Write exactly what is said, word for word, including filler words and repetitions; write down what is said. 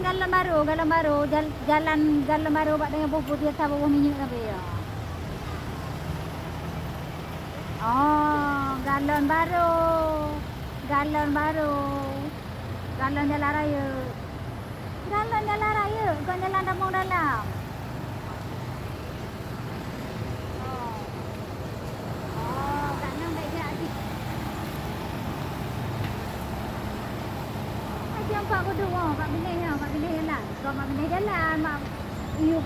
Galon barô, galon barô, jal-, jalan galon barô bak dengan boh-boh dia saboh minyeuk sabe ya. Oh, galon barô. Galon barô. Galon jalan raya. Galon jalan raya, kon jalan kampung dalam. Oh. Oh, kat nang baik gerak jih. Aja empat kudu, oh, kat binéh ya, kat binéh jalan. Kon kat binéh jalan, mak yub